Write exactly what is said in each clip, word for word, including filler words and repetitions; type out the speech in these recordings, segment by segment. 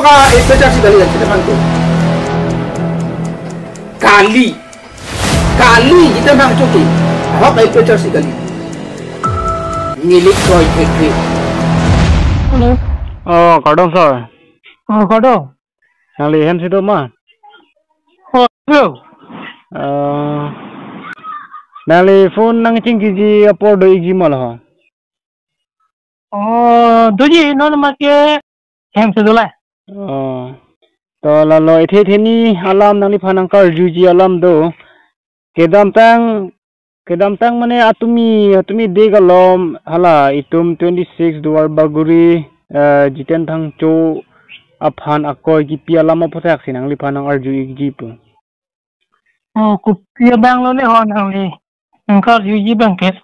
Ah, A P H L C kali, Jiten Phangcho. Kali. Kali, Jiten Phangcho ke. Ahok A P H L C kali. Milik kroi thekthek. Hello. Oh, kardom sir. Oh, kardom. Nangli hem si do ma? Oh, hello. Ah, nangli phone nangchingkiji apor do-ikji ma lo ho? Oh, doji, non make hem si do la. Oh. To lalo ethe theni alam nangliphan nangkarjuji alam do. Kedamtang, kedamtang mane atumi, atumi de kalom hala itum twenty-six Duar Bagori, eh, Jiten Phangcho aphan akoi kipi alam aphuthak si nangliphan nangarju-ikji pu. Oh, kopi abang lo le ho nangli nangkarjuji abang ke?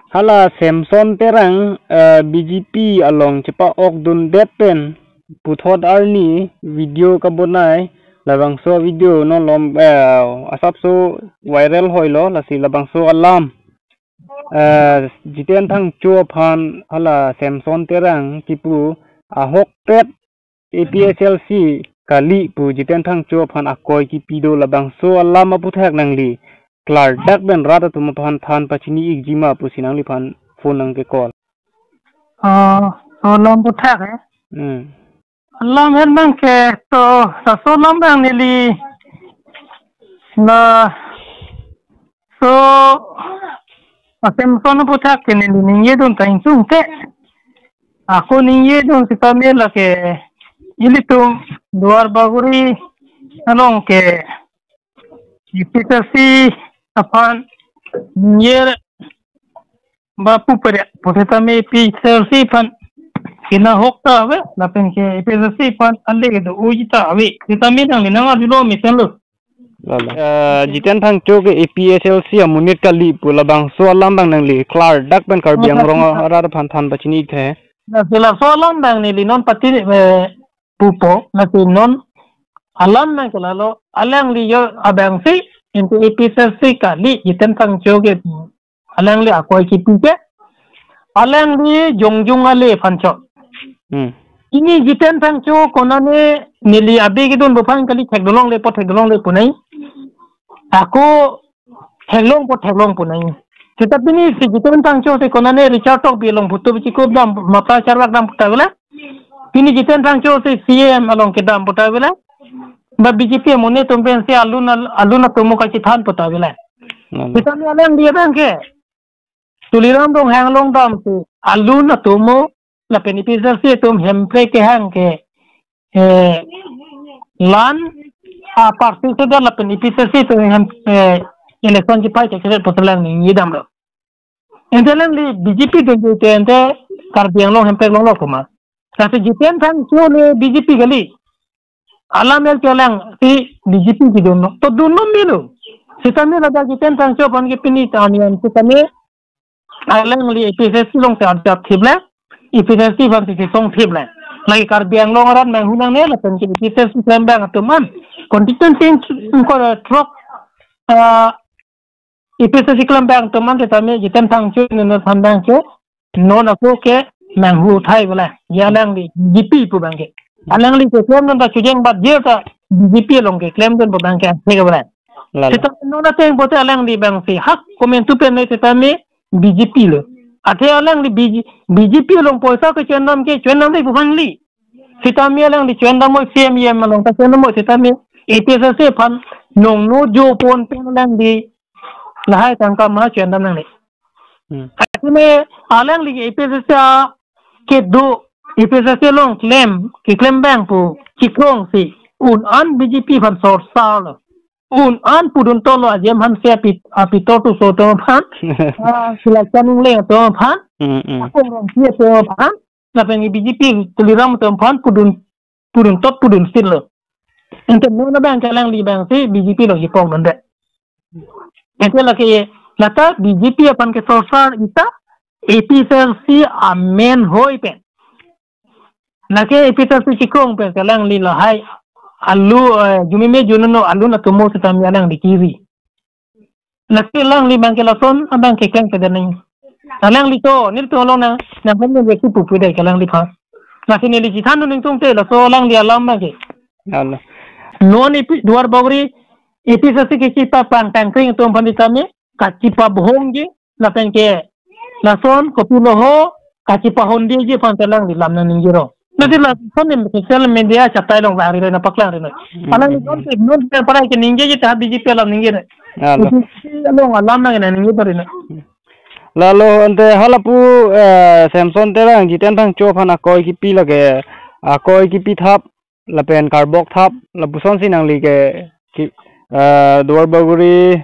Hala Samson Terang, eh, B J P along chepa-okdundet pen puthot arni video kabonai, labangso video non lom, eh, asapso viral hoilo, lasi labangso alam, eh, Jiten Phangcho aphan hala Samson Terang kipu ahokpet A P H L C kali pu Jiten Phangcho aphan akoi kipi do, labangso alam aphuthak nangli klardak pen rat atum aphan than pachini-ikji ma pusi nangliphan phone nangke-call. Oh, so alam aphuthak, eh? Hmm. Alam hen abang ke, so, sa so alam abang neli. Na, so, asem son aphuthak ke neli ningjedun ta ingsung te. Ako ningjejun sitame lake ilitum Duar Bagori along ke A P H L C aphan ningje ba pu pere, pusitame A P H L C aphan kinahok ta ave, lapen ke A P H L C aphan ale do-oji ta ave. Sitame nangli nangarjulo mesen lo. Lala. Eh, Jiten Phangcho ke A P H L C amonit kali pu labangso alam abang nangli klardak pen Karbi Anglong arat aphan than pachini-ikthe. Na sila so alam abang neli non pati, eh, pupo, na si non alam abang ke lalo, alangli yo abang si, into A P H L C kali, Jiten Phangcho ke alangli akoi kipi ke, alangli jongjung ale aphan chot. Hmm. Pini Jiten Phangcho konane neli abe kedun aphan kali thekdolongle po thekdolongle punai. Ako theklongpo theklong punai. Seta pini si Jiten Phangcho si konane Richard Tokbi along photo bichikop dam, mapla charlak dam pu ta avela. Pini Jiten Phangcho si C M along kedam pu ta avela. Ba B J P amonit atum pen si alun al-, alun atomo kachethan pu ta avela. Hmm. Seta ni alangli abang ke Tuliram Ronghang along dam si alun atomo lapen A P H L C atum Hemprek kehang ke, eh, lan, ah, party sedan lapen A P H L C atum hem, eh, election chepai chekret pu ta alang ningje damlo. Ente alangli B J P dunde te ente Karbi Anglong Hemprek longlo kuma. Lasi Jiten Phangcho le B J P kali. Alam el kelang si B J P kedunlo. To dunlo milo. Sitame ladak Jiten Phangcho aphan ke pini ta anian sitame alangli A P H L C along si arjap thip le, A P H L C aphan si song thip le. Lake Karbi Anglong arat manghu nangne lapen ke A P H L C klembang atum an. Constituency ko throk, ah, A P H L C klembang atum an sitame Jiten Phangcho nunut aphan abang ke non ako ke manghu thai avela. Ya alangli B J P pu abang ke. Alangli ke klemdun ta chujeng bat je ta B J P along ke klemdun pu abang ke asek avela. Lala. Seta non ateng pote alangli abang si hak komantu pen le sitame B J P lo. Athe alangli B J, B J P along poisa kecho-en dam ke cho-en damde pu abang kali. Sitame alangli cho-en dam mo C M E M along ta cho-en dam mo sitame A P H L C aphan nong no jo pon pen alangli lahai tangka ma cho-en dam nangne. Hmm. Athe me alangli A P H L C kedo A P H L C along klem, keklem abang pu chikrong si un an B J P aphan sorsar lo. Un an pudun tolo ajem han se api, api to tu so to aphan. Ah, sila chanung le to aphan. Hmm, hmm. Akong Rongpi to aphan. Lapen B J P Tuliram atum aphan pudun, pudun tot pudun stil lo. Ente non abang ke alangli abang si B J P along kipokdunde. Ente lake lata B J P aphan ke sorsar ita A P H L C amen hoi pen. Lake A P H L C chikrong pen ke alangli lahai alu, eh, jumime jununo alun atomo sitame alangli kiri. Lasi alangli abang ke lason abang ke klem kedan nang. Alangli to, nelitum along nang, nang kan nang pupu pu dai ke alangliphan. Lasi neli chethan dun ingtungte, laso alangli alam abangke. Alo. Non A P Duar Bagori A P C C kachipapang tangkring atum aphan sitame, kachipabhongji, lapen ke, lason kopilo ho, kachipahondiji aphan ta alangli lam nangningjero. Nadi lason ni social media chatai along bahari roi na paklang roi na. Hmm. Alangli non, non, non, parai ke ningjeji ta B J P alam ningje roi. Alo. A P C C along alam nang ningje roi na. Lalo ante halapu, eh, Samson Terang, Jiten Phangcho aphan akoi kipi lake, akoi kipi thap, lapen karbok thap, lapusonsi nangli ke, ki, eh, Duar Bagori,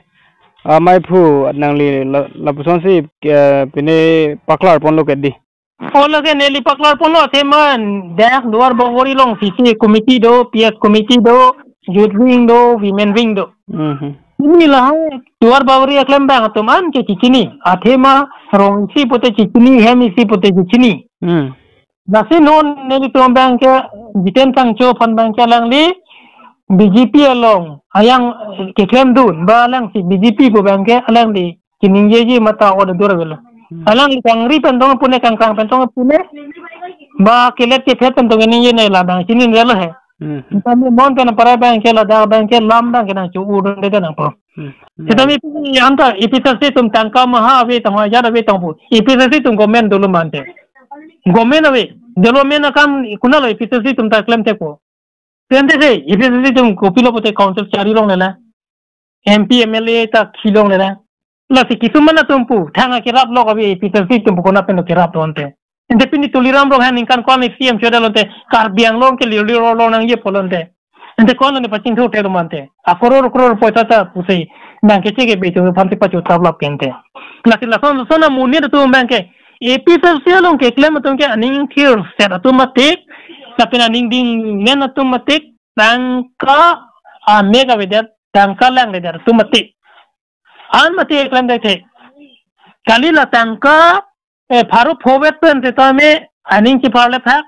ah, maiphu nangli la, lapusonsi, eh, pine paklar ponlo ke di. Olo ke neli paklar ponlo, athema dak Duar Bagori along C C committee do, P S committee do, youth wing do, women wing do. Mhm. Pini lahai Duar Bagori aklembang atum an ke chechini. Athema rong isi pote chechini, hem isi pote chechini. Hmm. Lasi non nelitum abangke Jiten Phangcho aphan abangke alangli B J P along ayang keklem dun, ba alangsi B J P pu abangke alangli keningjeji mata order dur avelo. Hmm. Alangli kangri pen tong pune, kangkrang pen tong pune, ba kelet kephet pen tong ningje nai labang chini avelo he. Hmm. Kami non pen parai abangke ladak abangke lam abangke nangcho-u dunde nangpo. Hmm. Sitame pini anta A P C C atum tangka maha ave tong, hajar ave tong pu. A P C C atum government dolo mante. Government ave, development akam konatlo A P C C atum ta klemte ko. Tente se, A P C C atum kopilo pote council chari longlelang. M P, M L A ta khi longlelang. Lasi kisuman atum pu, thang akerap lok ave A P C C atum pu konat pen lo kerap lo ante. Ante pini Tuliram Ronghang ningkan ko-an C M chodalo ante, Karbi Anglong ke lirli rolo nangjepo lo ante. Ante ko-an lo ne pachingthur thek lo mante. Akror kror poisa ta pusi, nang kecheke be atum aphan si pachotap lap ke ante. Lasi lason, lason amonit atum abangke, A P C C along keklem atum ke aning thirset atum matik, lapen aning dingmen atum matik, tangka amek avedet, tangka langledet atum matik. An matik klemdet the. Kali la tangka, eh, pharo phovet pen sitame aning chipharle phak.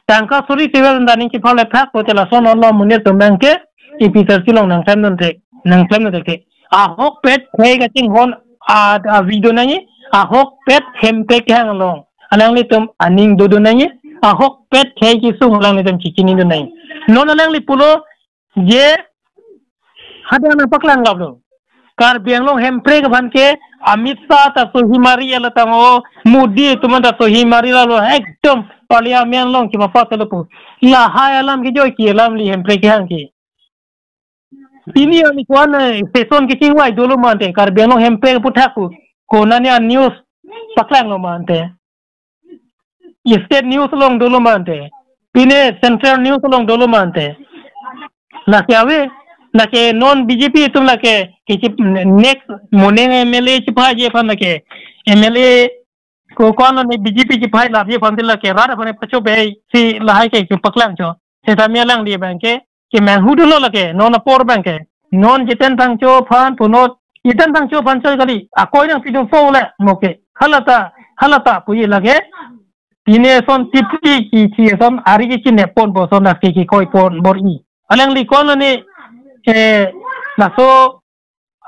Tangka suri tivel pen aning chipharle phak, pote lason olo amonit atum abangke, A P C C along nangklem dun the, nangklem dun the. Ahokpet khei kachinghon a, a video nangji, ahokpet Hemprek kehang along. Alanglitum aning dodo nangji, ahokpet khei kesung alanglitum chechini dun nangji. Non alangli pulo, je, hadak nangpaklang lap lo. Karbi Anglong Hemprek aphan ke Amit Shah ta sohi mari ala tang o, Modi atum ta sohi mari lalo, ekdom Parliament along kipapatelo pu. Lahai alam ke joike alamli Hemprek kehang ke. Pini ani ko-an, eh, station kechingvai dolo mante, Karbi Anglong Hemprek aputhak pu. Konane a-news paklang lo mante. State news along dolo mante. Pine central news along dolo mante. Lake ave, lake non B J P atum lake, kichi next moning M L A chiphaiji aphan lake, M L A ko-an lo ne B J P chiphai lapji aphan si lake, rat aphan pachobeisi lahai ke, ke paklang cho. Sitame alangli abangke, kemanghu dolo lake, non apor abangke. Non Jiten Phangcho aphan punot, Jiten Phangcho aphan choi kali, akoi nangpidun po le, mo ke. Halata, halata puji lake. Pine son tipli kithi son ari kechinep ponpo son lake kekoi pon bor-i. Alangli ko-an lo ne, eh, laso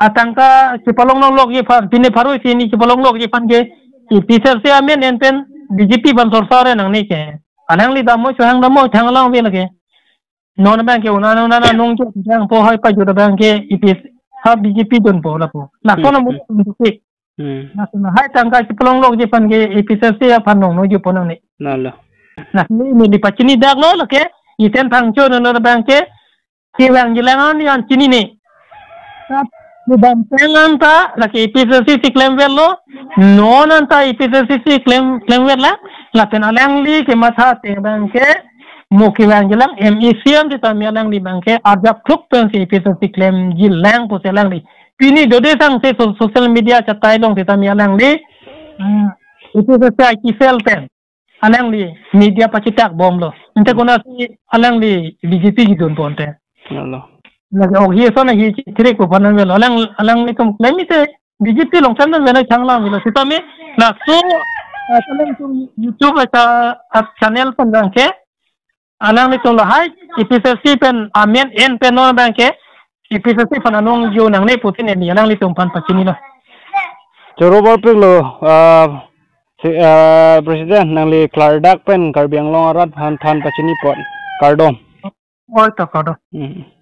atangka chipalong longlokji aphan, pine pharo isi hini chipalong longlokji aphan ke, A P C C amen en pen B J P aphan sorsa re nangne ke. Alangli dammo chohang dammo thang alang ave lake. Non abangke unan unan anung cho thang po hai pajut abangke A P C C ha B J P dunpo lapu. Lason Hmm, amu hmm. Dunpo ke. Hmm. Lason hai tangka chipalong longlokji aphan ke A P C C aphan nong no jupo nangne. Lalo. Lasi neli pachini dak lo lake, Jiten Phangcho non abangke, kevangjilang an yan chinine. Tat, kedamtang anta, lake A P C C si klemver lo, non anta A P C C si klem, klemver lang, lapen alangli kematha ateng abangke, mo kevangjilang M E C M sitame alangli abangke, arjap thuk pensi A P C C klemjilang pusi alangli. Pini dode tangte so-, social media chatai along sitame alangli, hmm, A P C C I T cell pen. Alangli media pachitak bomlo. Ante konatsi alangli B J P kidunpo ante. Lalo. Lake ok hi son hi chitrik po panan velo. Alang, alanglitum klem ite B J P along klem dunvelo changlang velo. Sitame laso, eh, alangtum YouTube acha, ah, channel pen abangke. Alanglitum lahai A P C C pen amen en pen non abangke. A P C C aphan anong jo nangne putin neli alanglitum aphan pachinilo. Choro bor pik lo, ah, Te, ah, President, nangli klardak pen Karbi Anglong arat aphan than pachini pon. Kardom. Oi to, kardom. Hmm.